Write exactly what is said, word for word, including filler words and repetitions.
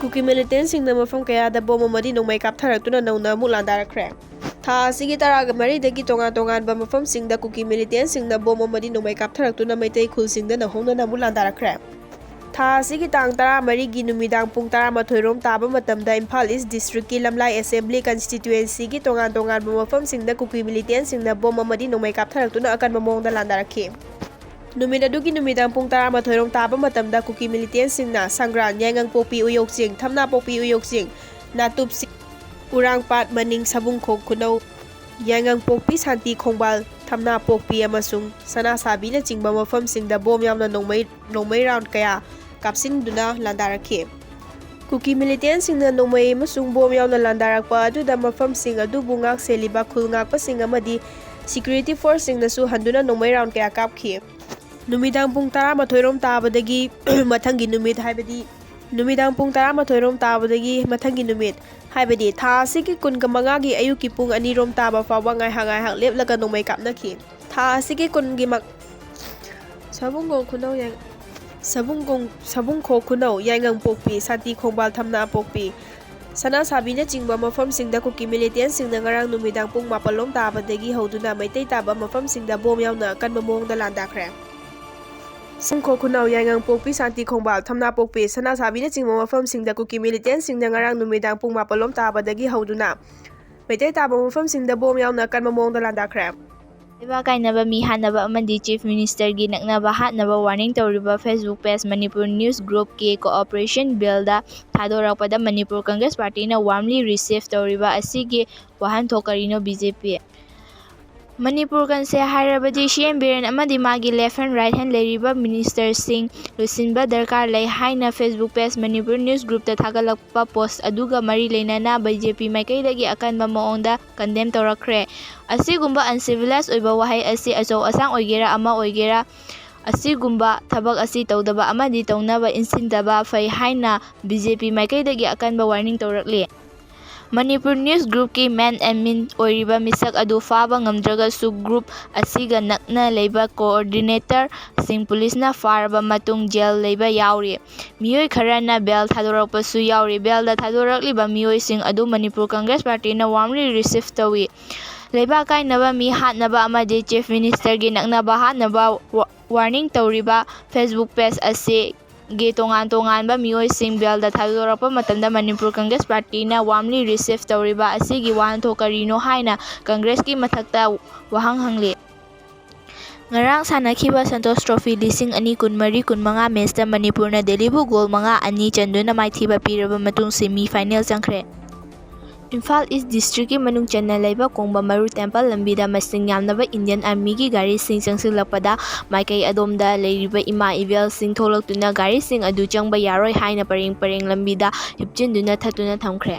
ꯀꯨꯀꯤ ꯃꯤꯂꯤꯇꯦꯟꯁꯤꯡꯅ ꯃꯐꯝ ꯀꯌꯥꯗ ꯕꯣꯝ ꯑꯃꯗꯤ ꯅꯣꯡꯃꯩ ꯀꯥꯞꯊꯔꯛꯇꯨꯅ ꯅꯧꯅ ꯑꯃꯨꯛ ꯂꯥꯟꯗꯥꯔꯛꯈ꯭ꯔꯦ꯫ ꯊꯥ ꯑꯁꯤꯒꯤ ꯇꯔꯥꯒ ꯃꯔꯤꯗꯒꯤ ꯇꯣꯉꯥꯟ ꯇꯣꯉꯥꯟꯕ ꯃꯐꯝꯁꯤꯡꯗ ꯀꯨꯀꯤ ꯃꯤꯂꯤꯇꯦꯟꯁꯤꯡꯅ ꯕꯣꯝ ꯑꯃꯗꯤ ꯅꯣꯡꯃꯩ ꯀꯥꯞꯊꯔꯛꯇꯨꯅ ꯃꯩꯇꯩ ꯈꯨꯜꯁꯤꯡꯗ ꯅꯧꯍꯧꯅꯅ ꯑꯃꯨꯛ ꯂꯥꯟꯗꯥꯔꯛꯈ꯭ꯔꯦ꯫ ꯊꯥ ꯑꯁꯤꯒꯤ ꯇꯥꯡ ꯇꯔꯥꯃꯔꯤꯒꯤ ꯅꯨꯃꯤꯗꯥꯡ ꯄꯨꯡ ꯇꯔꯥꯃꯥꯊꯣꯏ ꯔꯣꯝ ꯇꯥꯕ ꯃꯇꯝꯗ ꯏꯝꯐꯥꯜ ꯏꯁ ꯗꯤꯁꯇ꯭ꯔꯤꯛꯀꯤ ꯂꯝꯂꯥꯏ ꯑꯦꯁꯦꯝꯕ꯭ꯂꯤ ꯀꯟꯁꯇꯤꯇ꯭ꯌꯨꯑꯦꯟꯁꯤꯒꯤ ꯇꯣꯉꯥꯟ ꯇꯣꯉꯥꯟꯕ ꯃꯐꯝꯁꯤꯡꯗ ꯀꯨꯀꯤ ꯃꯤꯂꯤꯇꯦꯟꯁꯤꯡꯅ ꯕꯣꯝ ꯑꯃꯗꯤ ꯅꯣꯡꯃꯩ ꯀꯥꯞꯊꯔꯛꯇꯨꯅ ꯑꯀꯟꯕ ꯃꯑꯣꯡꯗ ꯂꯥꯟꯗꯥꯔꯛꯈꯤ꯫ ꯅꯨꯃꯤꯠ ꯑꯗꯨꯒꯤ ꯅꯨꯃꯤꯗꯥꯡ ꯄꯨꯡ ꯇꯔꯥꯃꯥꯊꯣꯏ ꯔꯣꯝ ꯇꯥꯕ ꯃꯇꯝꯗ ꯀꯨꯀꯤ ꯃꯤꯂꯤꯇꯦꯟꯁꯤꯡꯅ ꯁꯪꯒ꯭ꯔꯥꯟ, ꯌꯥꯏꯉꯪꯄꯣꯛꯄꯤ, ꯎꯌꯣꯛꯆꯤꯡ, ꯊꯝꯅꯥꯄꯣꯛꯄꯤ, ꯎꯌꯣꯛꯆꯤꯡ, ꯅꯥꯇꯨꯞꯁꯤꯡ, ꯎꯔꯥꯡꯄꯥꯠ, ꯃꯅꯤꯡ, ꯁꯕꯨꯡꯈꯣꯛ ꯈꯨꯅꯧ, ꯌꯥꯏꯉꯪꯄꯣꯛꯄꯤ, ꯁꯥꯟꯇꯤ ꯈꯣꯡꯕꯥꯜ, ꯊꯝꯅꯥꯄꯣꯛꯄꯤ ꯑꯃꯁꯨꯡ ꯁꯅꯥꯁꯥꯕꯤꯅꯆꯤꯡꯕ ꯃꯐꯝꯁꯤꯡꯗ ꯕꯣꯝ ꯌꯥꯎꯅ ꯅꯣꯡꯃꯩ, ꯅꯣꯡꯃꯩ ꯔꯥꯎꯟ ꯀꯌꯥ ꯀꯥꯞꯁꯤꯟꯗꯨꯅ ꯂꯥꯟꯗꯥꯔꯛꯈꯤ꯫ ꯀꯨꯀꯤ ꯃꯤꯂꯤꯇꯦꯟꯁꯤꯡꯅ ꯅꯣꯡꯃꯩ ꯑꯃꯁꯨꯡ ꯕꯣꯝ ꯌꯥꯎꯅ ꯂꯥꯟꯗꯥꯔꯛꯄ ꯑꯗꯨꯗ ꯃꯐꯝꯁꯤꯡ ꯑꯗꯨꯕꯨ ꯉꯥꯛ ꯁꯦꯜꯂꯤꯕ ꯈꯨꯜ ꯉꯥꯛꯄꯁꯤꯡ ꯑꯃꯗꯤ ꯁꯤꯀ꯭ꯌꯨꯔꯤꯇꯤ ꯐꯣꯔꯁꯁꯤꯡꯅꯁꯨ ꯍꯟꯗꯨꯅ ꯅꯣꯡꯃꯩ ꯔꯥꯎꯟ ꯀꯌꯥ ꯀꯥꯞꯈꯤ꯫ ꯅꯨꯃꯤꯗꯥꯡ ꯄꯨꯡ ꯇꯔꯥꯃꯥꯊꯣꯏ ꯔꯣꯝ ꯇꯥꯕꯗꯒꯤ ꯃꯊꯪꯒꯤ ꯅꯨꯃꯤꯠ, ꯍꯥꯏꯕꯗꯤ ꯅꯨꯃꯤꯗꯥꯡ ꯄꯨꯡ ꯇꯔꯥꯃꯥꯊꯣꯏ ꯔꯣꯝ ꯇꯥꯕꯗꯒꯤ ꯃꯊꯪꯒꯤ ꯅꯨꯃꯤꯠ, ꯍꯥꯏꯕꯗꯤ ꯊꯥ ꯑꯁꯤꯒꯤ ꯀꯨꯟꯒ ꯃꯉꯥꯒꯤ ꯑꯌꯨꯛꯀꯤ ꯄꯨꯡ ꯑꯅꯤ ꯔꯣꯝ ꯇꯥꯕ ꯐꯥꯎꯕ ꯉꯥꯏꯍꯥꯛ ꯉꯥꯏꯍꯥꯛ ꯂꯦꯞꯂꯒ ꯅꯣꯡꯃꯩ ꯀꯥꯞꯅꯈꯤ꯫ ꯊꯥ ꯑꯁꯤꯒꯤ ꯀꯨꯟꯒꯤ ꯃꯛ-, ꯁꯕꯨꯡꯈꯣꯛ ꯈꯨꯅꯧ ꯌꯥꯏ-, ꯁꯕꯨꯡꯈꯣꯡ-, ꯁꯕꯨꯡꯈꯣꯛ ꯈꯨꯅꯧ, ꯌꯥꯏꯉꯪꯄꯣꯛꯄꯤ, ꯁꯥꯟꯇꯤ ꯈꯣꯡꯕꯥꯜ, ꯊꯝꯅꯥꯄꯣꯛꯄꯤ, ꯁꯅꯥꯁꯥꯕꯤꯅꯆꯤꯡꯕ ꯃꯐꯝꯁꯤꯡꯗ ꯀꯨꯀꯤ ꯃꯤꯂꯤꯇꯦꯟꯁꯤꯡꯅ ꯉꯔꯥꯡ ꯅꯨꯃꯤꯗꯥꯡ ꯄꯨꯡ ꯃꯥꯄꯜ ꯂꯣꯝ ꯇꯥꯕꯗꯒꯤ ꯍꯧꯗꯨꯅ ꯃꯩꯇꯩ ꯇꯥꯕ ꯃꯐꯝꯁꯤꯡꯗ ꯕꯣꯝ ꯌꯥꯎꯅ ꯑꯀꯟꯕ ꯃꯑꯣꯡꯗ ꯂꯥꯟꯗꯥꯈ꯭ꯔꯦ꯫ ꯁꯕꯨꯡꯈꯣꯛ ꯈꯨꯅꯧ, ꯌꯥꯏꯉꯪꯄꯣꯛꯄꯤ, ꯁꯥꯟꯇꯤ ꯈꯣꯡꯕꯥꯜ, ꯊꯝꯅꯥꯄꯣꯛꯄꯤ, ꯁꯅꯥꯁꯥꯕꯤꯅꯆꯤꯡꯕ ꯃꯐꯝꯁꯤꯡꯗ ꯀꯨꯀꯤ ꯃꯤꯂꯤꯇꯦꯟꯁꯤꯡꯅ ꯉꯔꯥꯡ ꯅꯨꯃꯤꯗꯥꯡ ꯄꯨꯡ ꯃꯥꯄꯜ ꯂꯣꯝ ꯇꯥꯕꯗꯒꯤ ꯍꯧꯗꯨꯅ ꯃꯩꯇꯩ ꯇꯥꯕ ꯃꯐꯝꯁꯤꯡꯗ ꯕꯣꯝ ꯌꯥꯎꯅ ꯑꯀꯟꯕ ꯃꯑꯣꯡꯗ ꯂꯥꯟꯗꯥꯈ꯭ꯔꯦ꯫ ꯂꯩꯕꯥꯛ ꯀꯥꯏꯅꯕ, ꯃꯤ ꯍꯥꯠꯅꯕ ꯑꯃꯗꯤ Chief Minister ꯒꯤ ꯅꯛꯅꯕ ꯍꯥꯠꯅꯕ warning ꯇꯧꯔꯤꯕ Facebook page Manipur News Group ꯀꯤ cooperation bill ꯗ ꯊꯥꯗꯣꯔꯛꯄꯗ Manipur Congress Party ꯅ warmly receive ꯇꯧꯔꯤꯕ ꯑꯁꯤꯒꯤ ꯋꯥꯍꯟꯊꯣꯛ ꯀꯔꯤꯅꯣ? B J P꯫ ꯃꯅꯤꯄꯨꯔ ꯀꯟꯁꯦ ꯍꯥꯏꯔꯕꯗꯤ C M ꯕꯤꯔꯦꯟ ꯑꯃꯗꯤ ꯃꯥꯒꯤ left hand right hand ꯂꯩꯔꯤꯕ minister ꯁꯤꯡ ꯂꯣꯏꯁꯤꯟꯕ ꯗꯔꯀꯥꯔ ꯂꯩ ꯍꯥꯏꯅ Facebook page Manipur News Group ꯇ ꯊꯥꯒꯠꯂꯛꯄ post ꯑꯗꯨꯒ ꯃꯔꯤ ꯂꯩꯅꯅ B J P ꯃꯥꯏꯀꯩꯗꯒꯤ ꯑꯀꯟꯕ ꯃꯑꯣꯡꯗ condemn ꯇꯧꯔꯛꯈ꯭ꯔꯦ꯫ ꯑꯁꯤꯒꯨꯝꯕ uncivilized ꯑꯣꯏꯕ ꯋꯥꯍꯩ ꯑꯁꯤ ꯑꯆꯧ ꯑꯁꯥꯡ ꯑꯣꯏꯒꯦꯔꯥ ꯑꯃ ꯑꯣꯏꯒꯦꯔꯥ, ꯑꯁꯤꯒꯨꯝꯕ ꯊꯕꯛ ꯑꯁꯤ ꯇꯧꯗꯕ ꯑꯃꯗꯤ ꯇꯧꯅꯕ ꯏꯟꯁꯤꯟꯗꯕ ꯐꯩ ꯍꯥꯏꯅ B J P ꯃꯥꯏꯀꯩꯗꯒꯤ ꯑꯀꯟꯕ warning ꯇꯧꯔꯛꯂꯤ꯫ ꯃꯅꯤꯄꯨꯔ ꯅ꯭ꯌꯨꯁ ꯒ꯭ꯔꯨꯞꯀꯤ ꯃꯦꯟ ꯑꯦꯗꯃꯤꯟ ꯑꯣꯏꯔꯤꯕ ꯃꯤꯁꯛ ꯑꯗꯨ ꯐꯥꯕ ꯉꯝꯗ꯭ꯔꯒꯁꯨ, ꯒ꯭ꯔꯨꯞ ꯑꯁꯤꯒ ꯅꯛꯅ ꯂꯩꯕ ꯀꯣꯑꯣꯔꯗꯤꯅꯦꯇꯔꯁꯤꯡ ꯄꯨꯂꯤꯁꯅ ꯐꯥꯔꯕ ꯃꯇꯨꯡ ꯖꯦꯜ ꯂꯩꯕ ꯌꯥꯎꯔꯤ꯫ ꯃꯤꯑꯣꯏ ꯈꯔꯅ ꯕꯦꯜ ꯊꯥꯗꯣꯔꯛꯄꯁꯨ ꯌꯥꯎꯔꯤ꯫ ꯕꯦꯜꯗ ꯊꯥꯗꯣꯔꯛꯂꯤꯕ ꯃꯤꯑꯣꯏꯁꯤꯡ ꯑꯗꯨ ꯃꯅꯤꯄꯨꯔ ꯀꯪꯒ꯭ꯔꯦꯁ ꯄꯥꯔꯇꯤꯅ warmly receive ꯇꯧꯏ꯫ ꯂꯩꯕꯥꯛ ꯀꯥꯏꯅꯕ ꯃꯤ ꯍꯥꯠꯅꯕ ꯑꯃꯗꯤ ꯆꯤꯐ ꯃꯤꯅꯤꯁꯇꯔꯒꯤ ꯅꯛꯅꯕ ꯍꯥꯠꯅꯕ ꯋꯥꯔꯅꯤꯡ ꯇꯧꯔꯤꯕ ꯐꯦꯁꯕꯨꯛ ꯄꯦꯖ ꯑꯁꯤ ꯒꯤ ꯇꯣꯉꯥꯟ ꯇꯣꯉꯥꯟꯕ ꯃꯤꯑꯣꯏꯁꯤꯡ ꯕꯦꯜꯗ ꯊꯥꯗꯣꯔꯛꯄ ꯃꯇꯝꯗ ꯃꯅꯤꯄꯨꯔ ꯀꯪꯒ꯭ꯔꯦꯁ ꯄꯥꯔꯇꯤꯅ warmly receive ꯇꯧꯔꯤꯕ ꯑꯁꯤꯒꯤ ꯋꯥꯍꯟꯊꯣꯛ ꯀꯔꯤꯅꯣ ꯍꯥꯏꯅ ꯀꯪꯒ꯭ꯔꯦꯁꯀꯤ ꯃꯊꯛꯇ ꯋꯥꯍꯪ ꯍꯪꯂꯤ꯫ ꯉꯔꯥꯡ ꯁꯥꯟꯅꯈꯤꯕ ꯁꯟꯇꯣꯁ ꯇ꯭ꯔꯣꯐꯤ ꯂꯤꯁꯤꯡ ꯑꯅꯤ ꯀꯨꯟꯃꯔꯤ ꯀꯨꯟꯃꯉꯥ ꯃꯦꯠꯁꯇ ꯃꯅꯤꯄꯨꯔꯅ ꯗꯦꯜꯂꯤꯕꯨ ꯒꯣꯜ ꯃꯉꯥ ꯑꯅꯤ ꯆꯟꯗꯨꯅ ꯃꯥꯏꯊꯤꯕ ꯄꯤꯔꯕ ꯃꯇꯨꯡ ꯁꯦꯃꯤ ꯐꯥꯏꯅꯦꯜ ꯆꯪꯈ꯭ꯔꯦ꯫ ꯏꯝꯐꯥꯜ ꯏꯁ ꯗꯤꯁꯇ꯭ꯔꯤꯛꯀꯤ ꯃꯅꯨꯡ ꯆꯟꯅ ꯂꯩꯕ ꯀꯣꯡꯕ ꯃꯔꯨ ꯇꯦꯝꯄꯜ ꯂꯝꯕꯤꯗ ꯃꯁꯤꯡ ꯌꯥꯝꯂꯕ ꯏꯟꯗꯤꯌꯟ ꯑꯥꯔꯃꯤꯒꯤ ꯒꯥꯔꯤꯁꯤꯡ ꯆꯪꯁꯤꯜꯂꯛꯄꯗ ꯃꯥꯏꯀꯩ ꯑꯗꯣꯝꯗ ꯂꯩꯔꯤꯕ ꯏꯃꯥ ꯏꯕꯦꯜꯁꯤꯡ ꯊꯣꯛꯂꯛꯇꯨꯅ ꯒꯥꯔꯤꯁꯤꯡ ꯑꯗꯨ ꯆꯪꯕ ꯌꯥꯔꯣꯏ ꯍꯥꯏꯅ ꯄꯔꯦꯡ ꯄꯔꯦꯡ ꯂꯝꯕꯤꯗ ꯍꯤꯞꯆꯤꯟꯗꯨꯅ ꯊꯠꯇꯨꯅ ꯊꯝꯈ꯭ꯔꯦ꯫